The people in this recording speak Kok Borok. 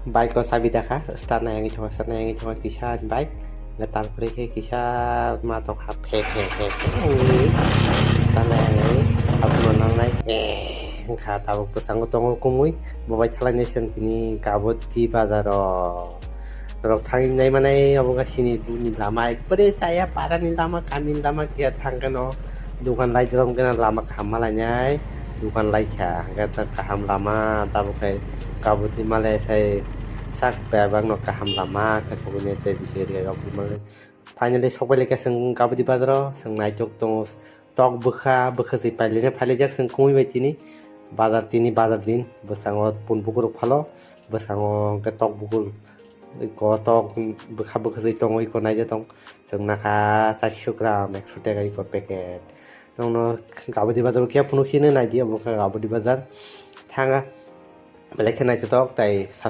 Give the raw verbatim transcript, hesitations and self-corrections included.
Bike o sabi dakha, start nai wngwi thangkha, start nai wngwi thangkha kisa bike. Hwnkhe tarpore khe kisa ma tongkha phe phe phe phe wngwi start nai wngwi abono nangnai. Eh, wngkha tabuk bwskango tongo kumui, bo bai thalainai chwng tini Kaboti bazaro. Norok thangwi nai manai obo wngkha sini buni lama ekbare chaya parani lama, kamini lama kiya thangkheno. Dukan lai rok gana lama kaham malainai, dukan lai kha, hwnkhe ta kaham lama tabuk khe Kaboti malai sai sak bebak no kaham lama khe sogwi nai tei bisi rok malai. Finally sokpai laikha chwng Kaboti bazaro, chwng naitok tongo tok bwkha, bwkha se pailai phailai jak chwng kumui bai tini bazar, tini bazar din bwskango pun bukurok phalo, bwskango hwnkhe tok bukur. Iko tok bwkha bwkha se tongo, iko naide tong. Chwng nakha chairso gram, ekso teka iko packet. Nokno Kaboti bazar khe phunuk sini naidi, obo khe Kaboti bazar. Thanga belai khe naithotok, tai sa